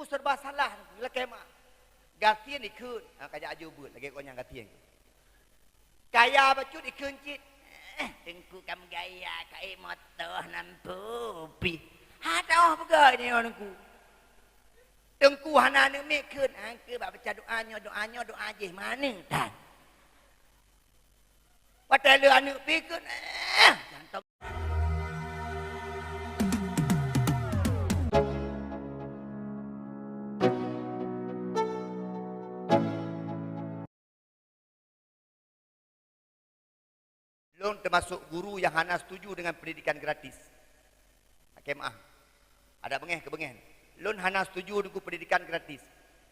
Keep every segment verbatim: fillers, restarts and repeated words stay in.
Serba salah, lakée meu'ah. Gasien ikheun, ha, ka jak aju beuet, lagée gobnyan gasien. Kaya bacut ikheun cit. Eh, teungku ka meugaya, ka ék moto nam pih. Ha, tawah peugah nyoe teungku. Teungku hana aneuk miet kheun, angke bak baca doa nyoe, doa nyoe, doa jih maneuk tan. Watée le aneuk pih kheun, eh, jantom. Lôn teumasok guru nyang hana setuju dengan pendidikan gratis. Lakée meu'ah. Adak beungéh keu beungéh. Lôn hana setuju deungon pendidikan gratis.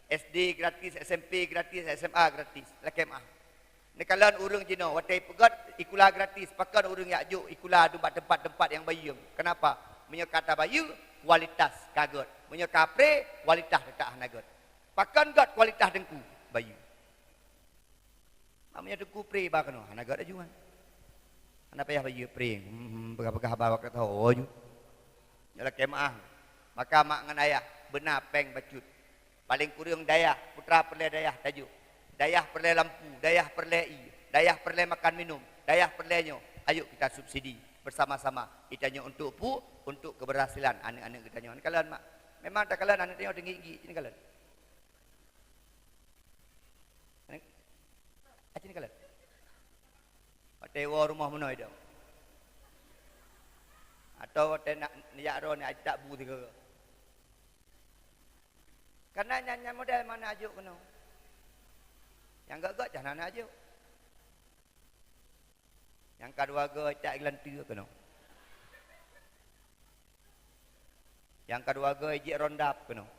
S D gratis, S M P gratis, S M A gratis. Lakée meu'ah. Neukalon ureuëng jinoe watée ipeugét ikula gratis, pakon ureuëng jak jok ikula dum bak teumpat-teumpat nyang bayeue. Kenapa? Meunyoe ka tabayeue, kualitas ka gét. Meunyoe ka pre, kualitas teutap hana gét. Pakon gét kualitas teungku? Bayeue. Mak meunyoe teungku pre ba keunoe, hana gét laju nyan. Hana payah bayeue pre, hmm, hmm, peugah-peugah haba bak tahu laju. Nyoe lakée meu'ah. Maka mak ngon ayah beuna péng bacut. Paléng kureueng dayah, putra peureulée dayah tajok. Dayah peureulée lampu, dayah peureulée ié, dayah peureulée makan minum, dayah peureulée nyoe. Ayuk kita subsidi bersama-sama. Geutanyoe untuk pu-, untuk keberhasilan aneuk-aneuk geutanyoe. Neukalon mak. Memang takalon aneuk tanyoe teungiek-ngiek, neukalon. Aci neukalon. Watée woe rumoh meunoe dong. Atau watée nak neujak droe ni aci tak bu sigoe. Karena nyan, nyan model mana ajok keunoe. Nyang gét-gét cah hana ajok. Nyang ka dua goe cak ilanteue keunoe. Nyang ka dua goe jik rondap keunoe.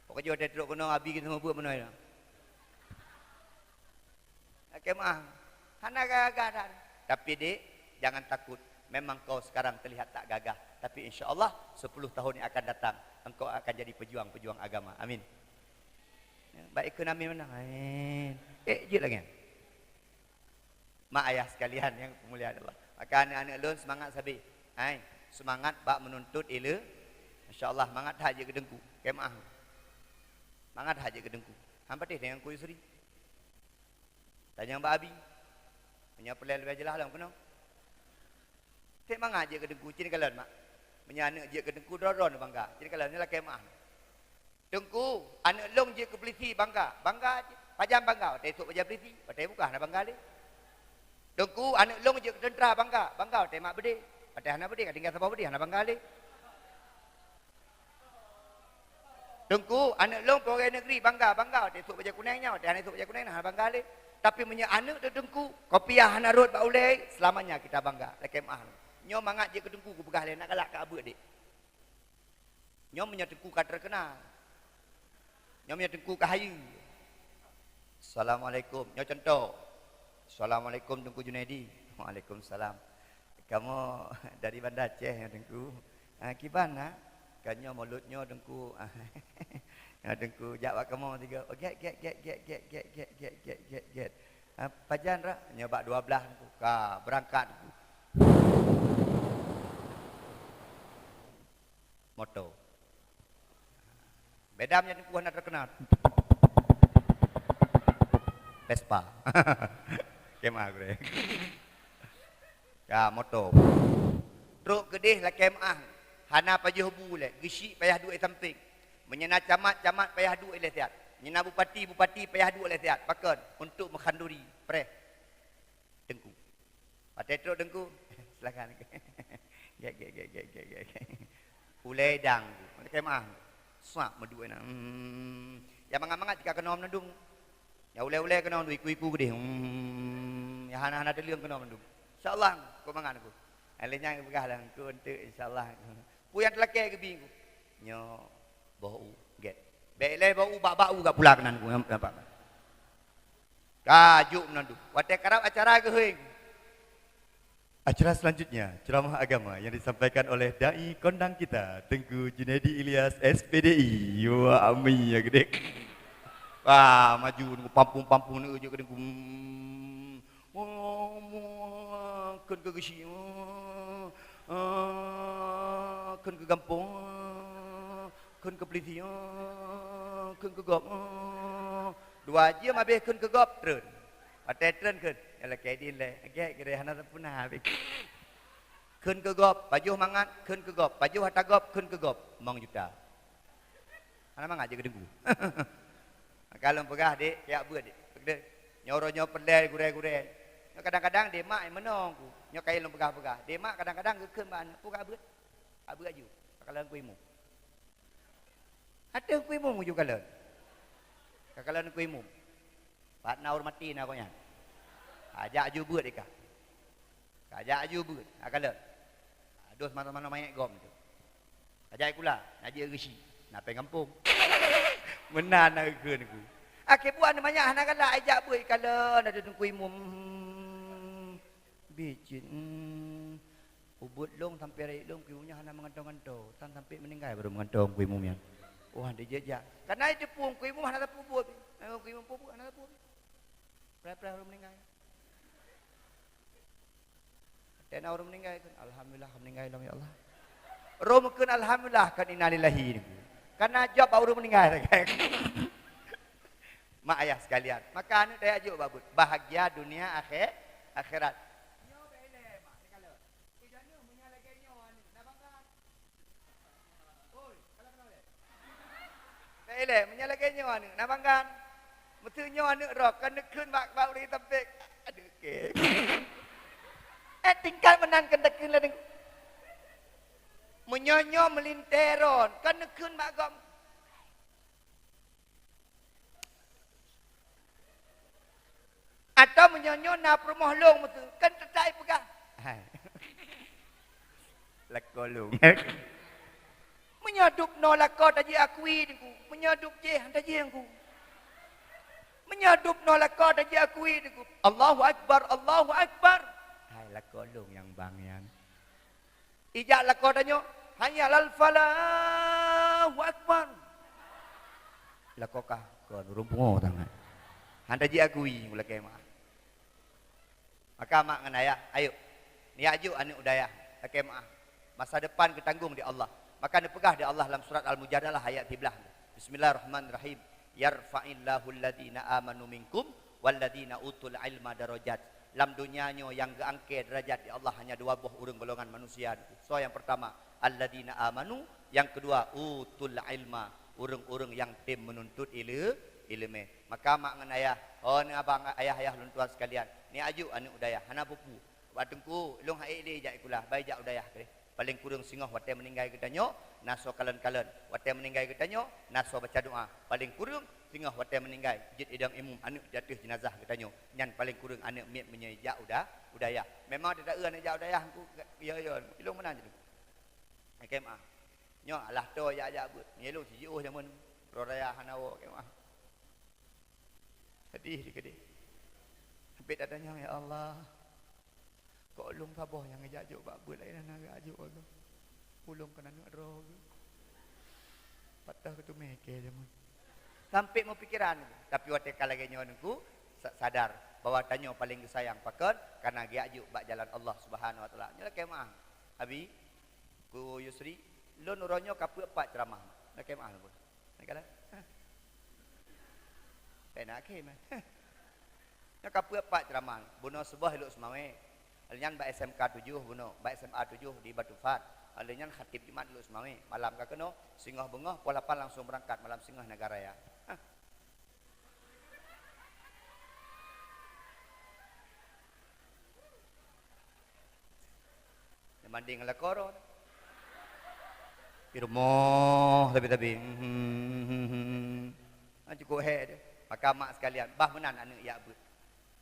Pokok jih watée trok keunoe abi keunoe buet meunoe. Lakée meu'ah. Hana gagah that. Tapi dek, jangan takut. Memang kau sekarang terlihat tak gagah, tapi insya Allah sepuluh tahun yang akan datang engkau akan jadi pejuang-pejuang agama. Amin. Baik ikheun amin mana? Amin. Eh, jeuet lagi. Mak ayah sekalian yang mulia Allah. Maka aneuk-aneuk lôn semangat sabe. Hai, semangat bak menuntut ileu-, Masya Allah, mangat that jeuet keu teungku. Keu meu'ah. Mangat that jeuet keu teungku. Han patéh deungon Teungku Yusri. Tanyong bak abi. Meunyoe peureulée leubeh jeulaih lom keunoe. Cit mangat jeuet keu teungku, cit neukalon mak. Meunyoe aneuk jeuet keu teungku, droe-droe bangga. Cit neukalon, nyoe lakée meu'ah. Teungku, aneuk lôn jeuet keu polisi, bangga. Bangga cit. Pajan bangga, watée sôk pajan polisi, watée buka hana bangga lé. Teungku, aneuk lôn jeuet keu teuntra, bangga. Bangga watée mat beudé. Watée hana beudé, ka tinggai saboh beudé, hana bangga lé. Teungku, aneuk lôn pegawai negeri, bangga, bangga. Watée sôk bajée kunéng nyan, watée hana sôk bajée kunéng, hana bangga lé. Tapi meunyoe aneuk teuh teungku, kopiah hana rhot bak ulée, seulamanya kita bangga. Lakée meu'ah. Nyoe mangat jeuet keu teungku, kupeugah lé, nak galak keu abeuet dek. Nyoe meunyoe teungku ka terkenal. Nyoe meunyoe teungku ka hayeue. Assalamualaikum. Nyoe contoh. Assalamualaikum Teungku Junaidi. Waalaikumsalam. Kamoe dari Banda Aceh ya Teungku. Ah, kiban na? Kan nyoe mulot nyoe Teungku. Ya Teungku, jak bak kamoe tiga. Oh, get, get, get. Ah, pajan rak? Nyoe bak dua belas Teungku. Ka, berangkat Teungku. Moto. Beda meunyoe Teungku hana terkenal. Vespa. Kemah gurée. Ya, moto. Trok keudeh lakée meu'ah. Hana pajoh bu lé, geusyik payah duek sampéng. Meunyoe na camat, camat payah duek lé siat. Meunyoe na bupati, bupati payah duek lé siat. Pakon? Untuk mengkhanduri preh. Teungku. Watée trok Teungku, silakan. Gek, gek, gek. Ulée dang. Lakée meu'ah. Suap meuduek na. Hmm. Ya mangat-mangat tika keunoe meunandum. Ya ulée-ulée keunoe iku-iku keudeh. Hmm. Ya hana-hana teuleueng keunoe meunandum. Insyaallah, keu mangat Teungku. Lheueh nyan peugah lah Teungku, enteuk insyaallah. Peue nyang teulakée geubi Teungku? Nyoe boh u, gét. Bék lé boh u bak-bak u gak pula keunan Teungku, nampak. Ka jok meunan tu. Watée karab acara geuhôi. Acara selanjutnya, ceramah agama yang disampaikan oleh dai kondang kita, Teungku Junaidi Ilyas, S P D I. Wah, ami ya gede. Wah, maju nunggu pampung-pampung nunggu jok keu Teungku. Hmm. Wah, wah, kheun keu geusyik. Wah, ah, kheun keu gampông. Wah, Kheun keu peulisi, oh, kheun keu gob, oh. Dua jeuem habéh kheun keu gob, treun. Watèe treun kheun, ya lakèe idin lé, gèt geureh hana sempurna habéh. Kheun keu gob, pajoh mangat, kheun keu gob, pajoh ata gob, kheun keu gob, limong juta. Hana mangat jeuet keu teungku. Maka lôn peugah, dek, kajak beuet, dek. Nyoe uroe nyoe peureulèe gurèe-gurèe. Nyoe kadang-kadang dek mak nyang meunong ku. Nyoe kayém lôn peugah-peugah. Dek mak kadang-kadang geukheun bak aneuk, peugah beuet. Ka beuet aju. Ka kalon keu imum. Ateueh keu imum aju kalon. Ka kalon keu imum. Pat na ureueng maté na gobnyan. Kajak aju beuet ika. Kajak aju beuet, na kalon. Adoh manoe-manoe manyét gom tu. Kajak sikula, na jeuet geusi, na péng gampông. Meunan na geukheun ku. Akhé buet aneuk manyak hana galak, ijak beuet kalon, adoh teungku imum. Bicin. Ubeuet lôn sampoe rayeuk lôn, keu imum nyan hana meugantoe-gantoe. Tan sampoe meuninggai barô meugantoe keu imum nyan. Wah, dijak-jak. Kana jiteupeue keu imum hana sapeue buet. Keu imum peue buet hana sapeue. Prai-prai ureueng meuninggai. Watèe na ureueng meuninggai kheun, "Alhamdulillah, meuninggai lom ya Allah." Roh meukheun alhamdulillah kan innalillahi niku. Kana jaweueb bak ureueng meuninggai. Mak ayah sekalian, maka aneuk tajak jok bak beuet. Bahagia dunia akhé-, akhirat. Nyoe bèk ilèe, mak, dikalon. Ih, dan nyoe meunyo lagèe nyoe aneuk, na bangga. Oi, kalau kenal ya? Bèk ilèe, meunyo lagèe nyoe aneuk, na bangga. Meuseu nyoe aneuk droe, kan neukheun bak, bak ureueng tampék. Aduh, oke. Eh, tingkat meunan kan takheun ladeng. Meunyo nyoe meulintèe ron, kan neukheun bak gom. Atawa meunyoe nyoe na peurumoh lôn meuseu, kan teutai peugah, "Hai, lakoe lôn." Meunyoe dub noe lakoe tajeuet akui teungku, meunyoe dub jéh han tajeuet teungku. Meunyoe dub noe lakoe tajeuet akui teungku, "Allahu Akbar, Allahu Akbar." Hai, lakoe lôn nyang bang nyan. Ijak lakoe tanyoe, "Hayya 'alal falah, Allahu Akbar." Lakoe kah kon ureueng pungo sangat. Han tajeuet akui, lakèe meu'ah. Maka mak ngon ayah, ayo, neujak jok aneuk u dayah, lakèe meu'ah. Masa depan geutanggong di Allah. Maka neupeugah di Allah lam surat Al-Mujadalah ayat siblaih. Bismillahirrahmanirrahim. "Yarfa'illahu alladhina amanu minkum walladhina utul ilma darajat." Lam donya nyoe nyang geuangkée deurajat di Allah hanya dua boh ureuëng golongan manusia. Soe nyang peurtama? Alladzina amanu, nyang keudua utul ilma, ureuëng-ureuëng nyang tem meununtut ile-, ileumé. Maka mak ngon ayah, oh, neuabang ayah-ayah lôn tuan sekalian, neuajuk aneuëk u dayah, hana peue-peue. Bak teungku, lôn hase lé jak sikula, bai jak u dayah keudeh. Paleng kureueng singoh watée meuninggai geutanyoe, na soe kalon-kalon. Watée meuninggai geutanyoe, na soe baca doa. Paleng kureueng singoh watée meuninggai, jeuet idong imum aneuëk di ateueh jeunazah geutanyoe. Nyan paleng kureueng aneuëk miet meunyoe jak u da-, u dayah. Memang teuta eu aneuëk jak u dayah, engku, yo, yo, ilong meunan jih. K M A. Nyoe alah toe jak-jak beuet. Nyoe ilong sijiôh jameun. Raya hana woe K M A. Sedih dikeudeh. Sampai tatanyong, "Ya Allah, kok ulôn saboh nyang geujak jok bak beuet laén hana geujak jok lôn? Ulôn kon aneuëk droe geuh." Patah keutumé kée jameun. Sampai meupikeran, tapi watée ka lagée nyoe teungku, sa-, sadar bahwa tanyoe paleng geusayang pakon, karena geujak jok bak jalan Allah Subhanahu Wa Taala. Nyoe lakée meu'ah. Abi, ku Yusri, lôn uroe nyoe ka peuet pat ceuramah. Lakée meu'ah lôn. Nak kala? Hah. Pena akhé mah. Hah. Nyoe ka peuet pat ceuramah. Bunoe suboh ilok Seumawé. Lheueh nyan bak S M K tujoh bunoe, bak S M A tujoh di Batuphat. Lheueh nyan khatib Jumat ilok Seumawé. Malam ka keunoe, singoh beungoh, poh lapan langsung beurangkat malam singoh Nagan Raya. Hah. Nyang banding ngon lakoe droe. Di rumoh sabe-sabe. Hmm. Ah, cukup hék tu. Maka mak sekalian, bah meunan aneuëk jak beuet.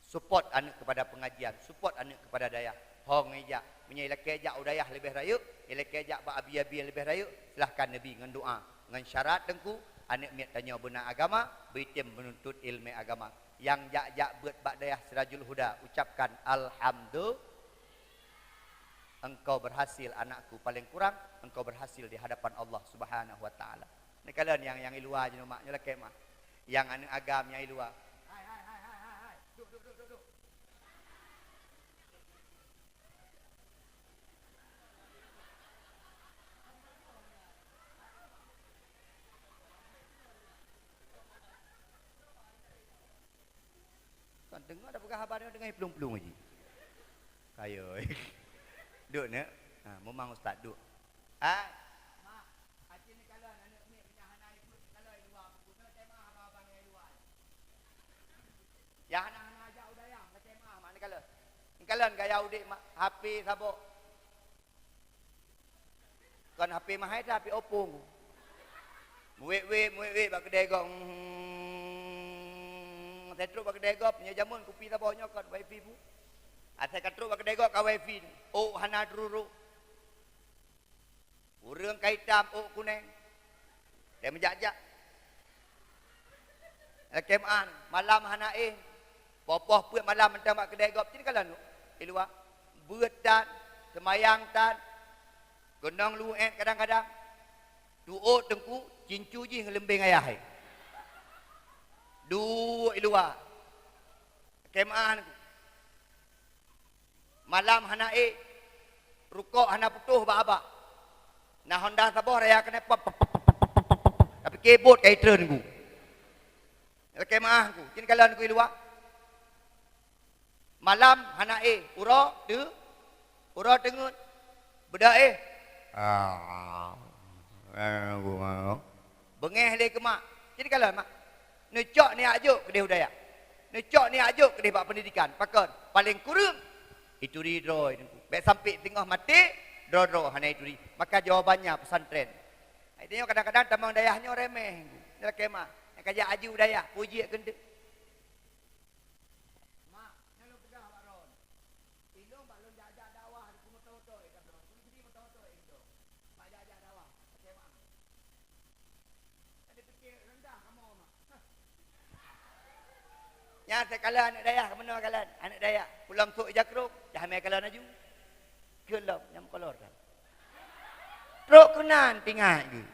Support aneuëk kepada pengajian, support aneuëk kepada dayah. Hong ijak, meunyoe ilakée jak u dayah leubeh rayeuk, ilakée jak bak abi-abi leubeh rayeuk, silahkan neubi ngon doa, ngon syarat teungku, aneuëk miet tanyoe beuna agama, beuitem meununtut ileumé agama. Nyang jak-jak beuet bak dayah Sirajul Huda, ucapkan alhamdulillah. Engkau berhasil, anakku, paling kurang engkau berhasil di hadapan Allah Subhanahu Wa Taala. Neukalon nyang, nyang i luwa jinoe mak, nyoe lakée meu'ah. Nyang aneuëk agam nyang i luwa. Hai, hai, hai, hai, hai, hai. Duek, duek, duek, duek, duek. Deungoe tapeugah haba nyoe deungon plueng-plueng jih. Kayôi. Duek, Neuk. Ha, mumang ustaz, duek. Hai. Mak, aci neukalon aneuk miet nyang hana ikot neukalon i luwa, guna tema haba-haba nyang i luwa. Nyang hana-hana jak u dayah, macam ah, mak neukalon. Neukalon gaya udép, mak. H P saboh. Kon H P mahai that, H P Oppo. Meuwét-wét, meuwét-wét bak keudè gob. Hmm, asai trok bak keudè gob, nyoe jameun kupi saboh nyoe kon wifi bu. Asai ka trok bak keudè gob ka wifi. Oh, hana truro. Ureueng ka itam, ôk kuneng. Dia meujak-jak. Lakée meu'ah, malam hana éh. Poh-poh peuet malam mantong bak keudè gob, cit kalon i luwa. Beuet tan, seumayang tan, keunong luweuet kadang-kadang. Tuôt teungku, cincu jih ngon leumbeng ayah hai. Duek i luwa. Lakée meu'ah teungku. Malam hana ék, rukok hana putôh bak abah. Na honda saboh raya keunoe pop, pop, pop, pop, pop, pop, pop. Tapi kebot ka itreun ku. Lakée meu'ah ku, cit kalon ku i luwa. Malam hana éh, uroe teu-, uroe teungeut. Beuda éh. Ah. Beungéh lé keu mak. Cit kalon mak. Neucok neujak jok keudeh u dayah. Neucok neujak jok keudeh bak pendidikan. Pakon? Paléng kureueng ituri droe teungku. Bék sampai teungoh maté, droe-droe hana ituri. Maka jawabannya pesantren. Hai, tanyoe kadang-kadang tamong dayah nyoe remeh teungku. Nyoe lakée meu'ah. Nyang ka jak aju u dayah, peue jeuet keu eunteuk. Mak, nyoe lôn peugah bak droe. Ilôn bak lôn jak-jak dakwah di moto-moto, eh, ka droe. Kuli-kuli moto-moto, eh, ilôn. Bak jak-jak dakwah, S M A. Ka dipike rendah kamoe, Mak. Hah. Nyan teukalon aneuk dayah, keumeunyoe kalon aneuk dayah. Ulôn sôk ija krông, dah mé kalon laju. Keu lom, nyang kolor kan. Trok keunan tingat geuh.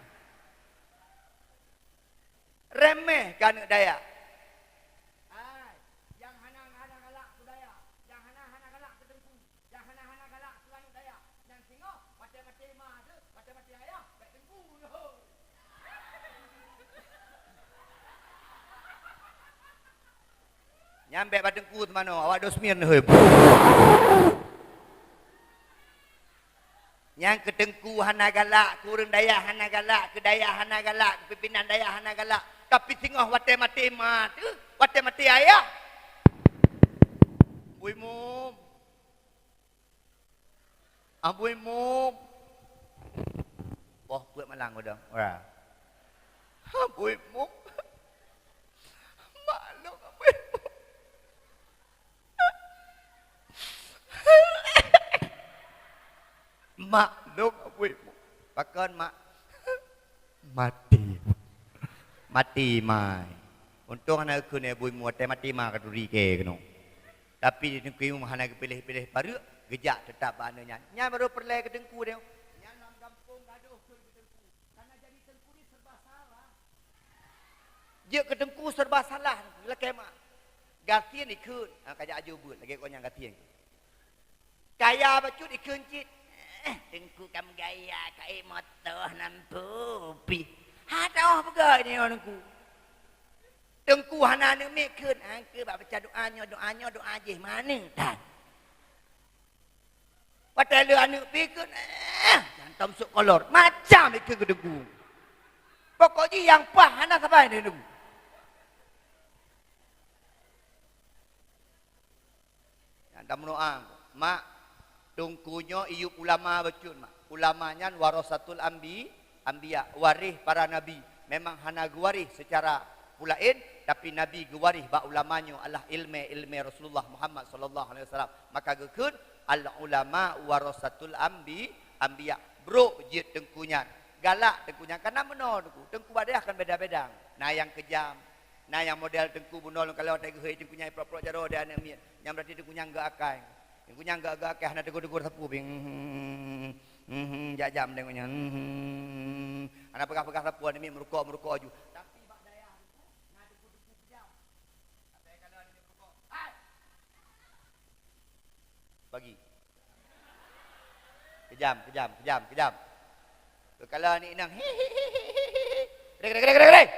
Remeh keu aneuk dayah. Hai, nyang hana, hana galak keu dayah, nyang hana, hana galak keu teungku, nyang hana, hana galak keu aneuk dayah, nyang singoh maté-maté ma teuh, maté-maté ayah, bèk teungku lôn. Nyan bèk bak teungku teumanoe, awak dosmir neuh. Nyang keu teungku hana galak, keu ureueng dayah hana galak, keu dayah hana galak, keu pimpinan dayah hana galak. Tapi singoh watèe maté ma teuh, watèe maté ayah. Bui mum. Abui mum. Poh peuet malam udang. Ora. Abui mum. Mak lôn abui mum. Mak lôn abui mum. Pakon mak? Maté. Maté mai. Untông hana geukheun abui mum, watèe maté ma ka turi kèe keunoe. Tapi di Teungku Imum hana geupiléh-piléh pareuk, geujak teutap bak aneuk nyan. Nyan barô peureulèe keu teungku nyoe. Nyan lam gampông gadôh kheun keu teungku. Karena jadi teungku ni serba salah. Jeuet keu teungku serba salah, lakèe meu'ah. Gasien ikheun, ha, ka jak aju beuet, lagèe gobnyan gasien. Kaya bacut ikheun cit. Eh, teungku ka meugaya, ka ék moto, nam pih. Ha, tawah peugah nyoe teungku. Teungku hana aneuk miet kheun, angkeu bak baca doa nyoe, doa nyoe, doa jih maneuk tan. Watèe lé aneuk pih kheun, eh, jantom sôk kolor, macam ikheun keu teungku. Pokok jih nyang paih hana sabai nyoe teungku. Nyang tameudoa, mak, teungku nyoe iyup ulama bacut, mak. Ulama nyan warasatul anbi-, anbiya, waréh para nabi. Memang hana geuwaréh seucara peulaén, tapi nabi geuwaréh bak ulama nyoe adalah ileumèe-ileumèe Rasulullah Muhammad sallallahu alaihi wasallam. Maka geukheun, al ulama warasatul anbi-, anbiya. Brôk jeuet teungku nyan. Galak teungku nyan. Kana meunoe teungku. Teungku bak dayah kan beda-beda. Na nyang keujam, na nyang model teungku bunoe lôn kalon watèe geuhôi teungku nyan prok-prok jaroe di aneuk miet. Nyan berarti teungku nyan geuakai. Teungku nyan geu-, geuakai hana tegur-tegur sapeue pih. Hmm, hmm, hmm, jak jam teungku nyan. Hmm, hmm, hmm. Hana peugah-peugah sapeue aneuk miet meurukok, meurukok aju. Tapi bak dayah teungku, na teungku-teungku keujam. Tapi kalau aneuk miet meurukok, hai! Bagi. Keujam, keujam, keujam, keujam. Kalau aneuk inong, hi, hi, hi, hi, hi. Reng, reng, reng, reng, reng.